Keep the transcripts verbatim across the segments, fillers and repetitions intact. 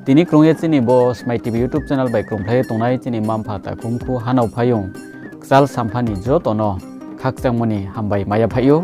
Tini krung ye chini bo Smai TV YouTube channel bai krungphlai ye tongnai chini mma-mpha, takhu mkhu, hanao phaiyong, kchal sampha ni joto no khakchangmo ni hambai mai ya phaih ou.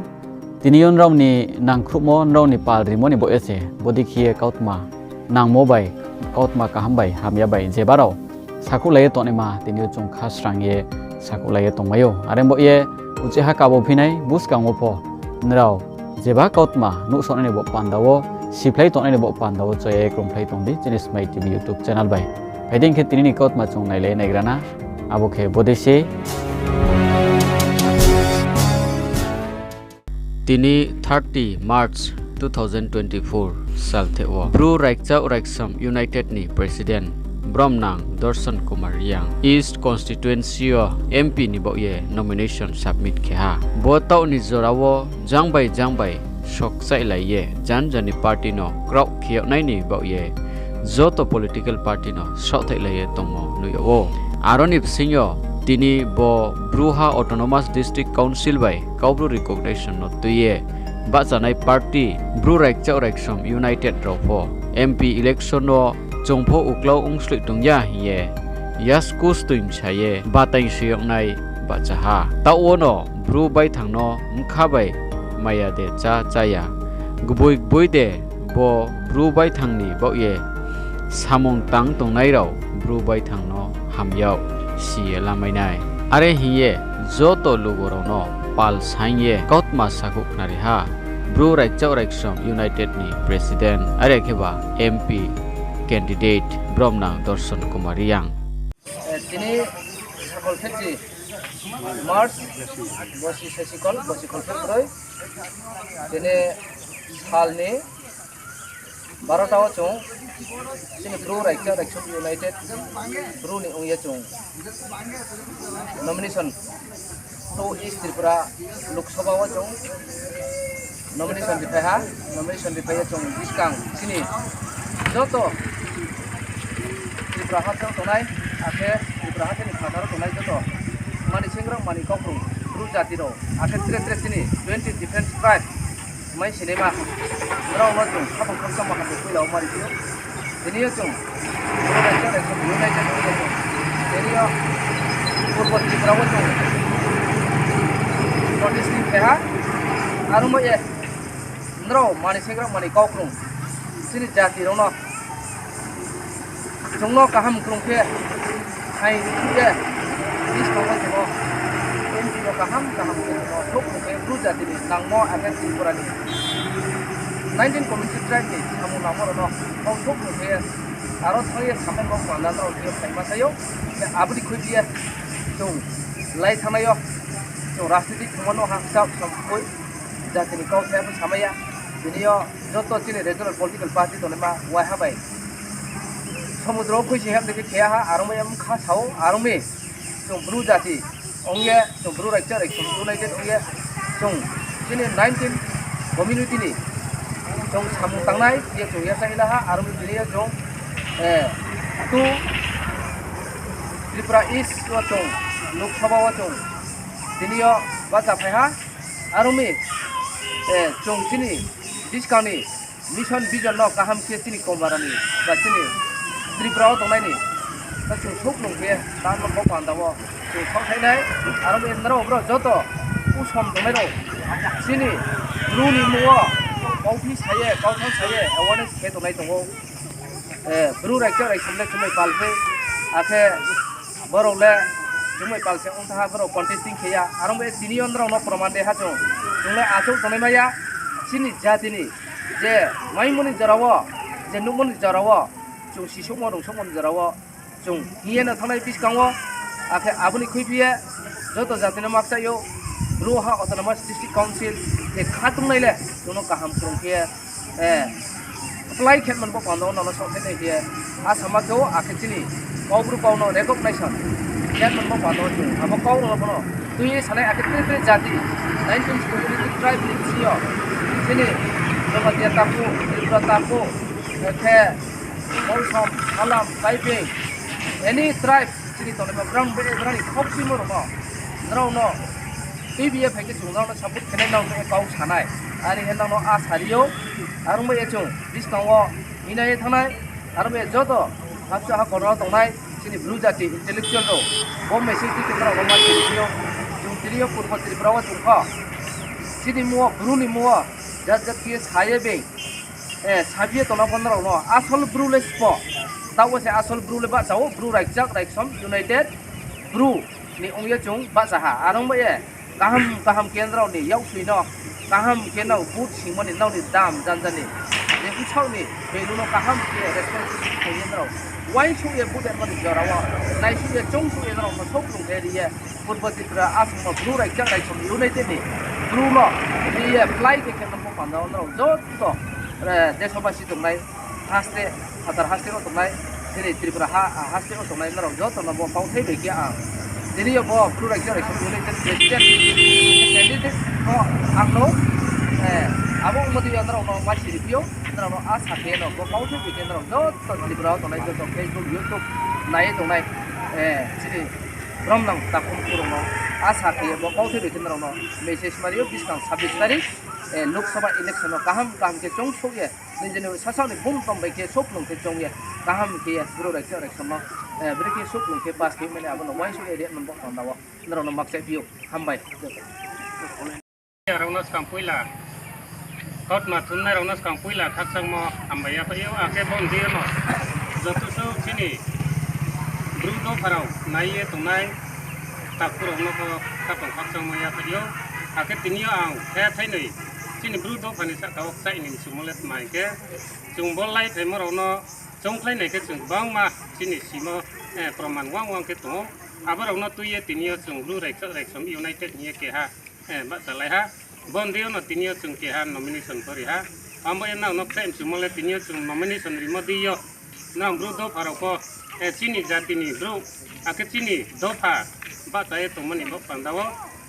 Tini yo nrao ni nangkhruhmo, nrao ni pal rimo ni baoh ye se bodei khe ye kautma nangmo bai, kautma kaham bai, hamya bai, jeba rao sakhouhlai ye tongnaima, tini yo chung kha srang ye sakhouhlai ye tongmai ou. Are baoh ye uchih ha kabo phinai buskang wo pho nrao jeba kautma nuhsaonai ni baoh panda wo, siphlai tongnai ni baoh panda wo chaya ye krungphlai tong di chini Smai TV YouTube channel bai. Phai di hing khe tini ni kautma chung nailai naigra na, abo khe bodei se. Tini thirty March two thousand twenty-four saltheh wo Bru Raikchaoh Raiksom United ni President Bromnang Dorson Kumar Reang East Constituency yo M P ni baoh ye nomination submit khe ha. Bo taoh ni jora wo jang bai jang bai sokchaihlai ye jan jan ni party no kraoh khe yag nai ni baoh ye joto political party no saohthaihlai ye tongmo nuh yag ou. Aro ni bsing yo tini bo Bru ha Autonomous District Council bai Kaubru recognition no tui ye bahchanai party Bru Raikchaoh Raiksom United rao pho M P election wo chung pho uklau ongsloih tong ya hing ye yasku stoimsa ye bataing soi yag nai bahcha ha. Taoh wo no Bru baithang no bkha bai maya de chá chá ya, gboi gboi de bo Bru baithang ni baoh ye samung tang tongnai rao Bru baithang no ham yag si ye lamai nai. Are hing ye joto lugo rao no pal saing ye kautma sakhouh khnari ha Bru Raikchaoh Raiksom United ni President, are khe ba M P candidate Bromnang Dorson Kumar Reang. Tini sakol khe chi March, bosi sesi kol, bosi kol khe broi. Tini sal ni barota wo chung chini Bru Raikchaoh Raiksom United Bru ni ong ye chung nomination to East Tripura Lok Sabha wo chung nomination riphai ha. Nomination riphai ye chung buskang chini joto Tripura ha thang tongnai, akhe Tripura ha thani phathar wo tongnai joto mani senggra mani kaukrung Bru jati rao, akhe tre tre chini twenty different tribe mai sinaima rao no chung khaphang khakchangma hambai poila wo mari phi ou. Tini yo chung Bru Raikchaoh Raiksom United ong ye chung tini yo Purbo Tripura wo chung protest ni phai ha. Aro mo ye nrao mani senggra mani kaukrung chini jati rao no chung no kaham krung khe hai ye buskang wo chung no M P no kaham kaham khe chung no souhphung khe Bru jati ni nangmo akhe Tripura ni nineteen community tribe ni samung nangmo rao no kau souhphung khe aro thanng ye samai bo panda nrao khe phaima sai ou. Khe abo ni khuiphi ye chung lai thanngnai yo chung rajniti khemo no ha kchak samkhui jati ni kau thai pho samai ya. Tini yo joto chini regional political party tongnaima waiha bai somudro wo khuisi hem dei khe khe ya ha, aro mi bkha sa ou, aro mi chung Bru jati ong ye, chung Bru Raikchaoh Raiksom United ong ye, chung chini nineteen community ni chung samung tangnai ye chung yachaih la ha, aro mi tini yo chung two Tripura East wo chung Lok Sabha wo chung tini yo bahcha phai ha, aro mi chung chini buskang ni mission vision no kaham khe chini Komara ni ba chini Tripura wo tongnai ni ta chung souhphung khe ta no bo panda wo chung saohthai nai, aro mi nrao brao joto usom tongnai rao chini Bru ni mmung wo kauphi sa ye, kauthang sa ye awareness khe tongnai tong ou. Bru Raikchaoh Raiksom le chumai pal khe, akhe borao le chumai pal se ong tha ha, borao contesting khe ya. Aro mi tini yo nrao no proman de ha chung. Chung le achouh tongnai mai ya. Chini jati ni je maimo ni jora wo, je nuhmo ni jora wo, chung sisouhmo rungsouhmo ni jora wo chung hing ye no thanngnai buskang wo, akhe abo ni khuiphi ye joto jati no makchaih ou, Bru ha Autonomous District Council je khatungnai le chung no kaham krung khe ye, klái khe man bo panda wo nrao no saohthai nai khe ye asama khe ou, akhe chini Kaubru kau no recognition khe man bo panda wo chung abo kau rao no pho no tui ye sanai, akhe tre tre jati nineteen community tribe ni bsing yo chini Jamatia takhu, Tripura takhu, akhe Mousom, Halam, Taibing, any tribe chini tongnaima brang be brang ni khokchimo rao no, nrao no tui bi ye phai khe chung nrao no support khe nai, nrao no kau sa nai, are hing ye nrao no asa ri ou. Aro mi ye chung buskang wo hinai ye thanngnai. Aro bai joto hapsa ha corner wo tongnai chini Bru jati intellectual rao, bo message tui tongma rao no ma tini yo, chung tini yo Purbo Tripura wo chung pho, chini mmung wo, Bru ni mmung wo, jat jat khe ye sa ye being, eh, sabi ye tongna pho nrao no asol Bru le sbo, taoh wo se asol Bru le bahcha ou, Bru Raikchak Raiksom United Bru ni ong ye chung bahcha ha. Are ong bai ye kaham kaham khe nrao ni yaksoi no, kaham khe nrao vote singmo ni nrao ni dam janja ni, je bsaoh ni value no kaham khe responsibility khe ye nrao uaingsouh ye vote rimo ni jora wo naisuh ye choungsouh ye nrao no souhplung khe ri ye, Purbo Tripura Assam no Bru Raikchak Raiksom United ni Bru no ri ye plái khe khe nrao pho panda wo nrao joto, eh, deshabasi tongnai, haste, phathar haste wo tongnai, chini Tripura ha, haste wo tongnai nrao joto no bo kauthai bai khe ang tini yo bo Bru Raikchak Raiksom United President candidate no ang no, eh, abo ongmo dei yo nrao no ma siri phi ou, nrao no asa khe no bo kauthai bai khe nrao joto Tripura wo tongnai joto Facebook, YouTube nai ye tongnai, eh, chini bromnang takhu mkhu rao no asa khe ye bo kauthai bai khe nrao no message ma ri ou, buskang sabbish tarik, eh, Lok Sabha election no kaham kaham khe choungsouh ye, nijeni sasaoh ni bumtom bai khe souhplung khe choung ye, kaham khe ye Bru Raikchak Raiksom no, eh, brekhe souhplung khe pass khe mani abo no uaingsouh ye ri man bo panda wo nrao no makchaih phi ou, hambai. Rao no skang poila, kautma thumnai rao no skang poila khakchangmo hambai ya phai ou, akhe bo ni deing yo no joto suh chini Bru dopha rao nai ye tongnai takhu rao no pho khaphang khakchangmo ya phai ou. Akhe tini yo ang khe thainoi chini Bru dopha ni sahka wo kchaih ni mchumo le tma hing khe, chung bo laiphaimo rao no choungkhlai nai khe chung gbangma chini simo, eh, proman wang wang khe tong ou. Abo rao no tui ye tini yo chung Bru Raikchak Raiksom United hing ye keha, eh, bahchalai ha. Bo ni deing yo no tini yo chung keha nomination pho ri ha. Abo ye nrao no kchaih mchumo le tini yo chung nomination rimo deing yo nrao Bru dopha rao pho, eh, chini jati ni Bru, akhe chini dopha bahcha ye tongmo ni bo panda wo,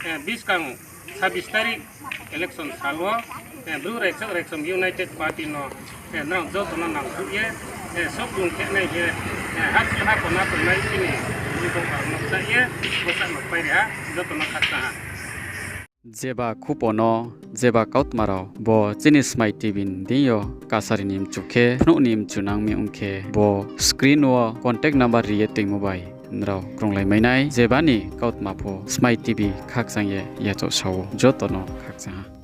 eh, buskang sabbish tarik election sal wo, eh, Bru Raikchak Raiksom United Party no, eh, nrao joto no nangkhruh ye, eh, souhplung khe nai ye, eh, hapsi ha kona tongnai chini Bru dopha rao no kchaih ye, bsa no pai ri ha, joto no khakchang ha. Jeba khupo no, jeba kautma rao bo chini Smai TV ni deing yo kasari ni mchu khe, phnuh ni mchu nang mi ong khe, bo screen wo contact number ri ye toingmo bai nrao krunglai mai nai. Jeba ni kautma pho Smai TV khakchang ye yachaoh sa ou, joto no khakchang ha.